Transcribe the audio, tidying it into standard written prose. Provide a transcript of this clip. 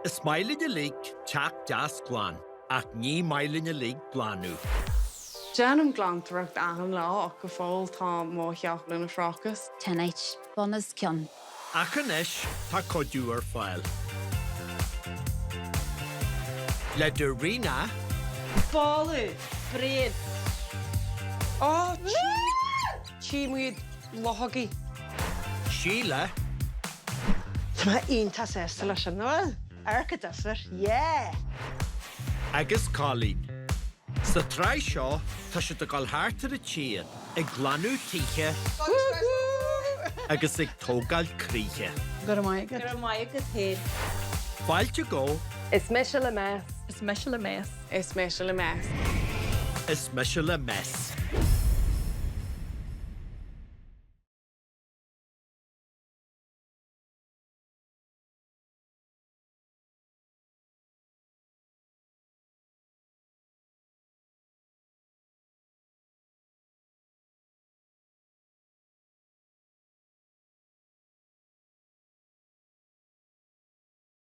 Is maith linn uilig teach deas glan, ach ní maith linn uilig glanadh. Déanaim glantóireacht achan lá ach go fóill tá mo theach ina phrácas. Tonight, bun os cionn. Ach anois tá cuidiú ar fáil. Le do Ríona. Boladh bréan. Ó, tchí muid luchógaí. Síle. Tá mé iontach sásta leis sin, an bhfuil? Amharc an difear, yeah! Agus Colleen. Sa tsraith seo, tá siad ag dul thart ar an tír, ag glanadh tithe agus ag tógáil croíthe. Go raibh maith agat. Go raibh maith agat féin. Fáilte go. Is mise le mess. Is mise le mess. Is mise le mess. Is mise le mess.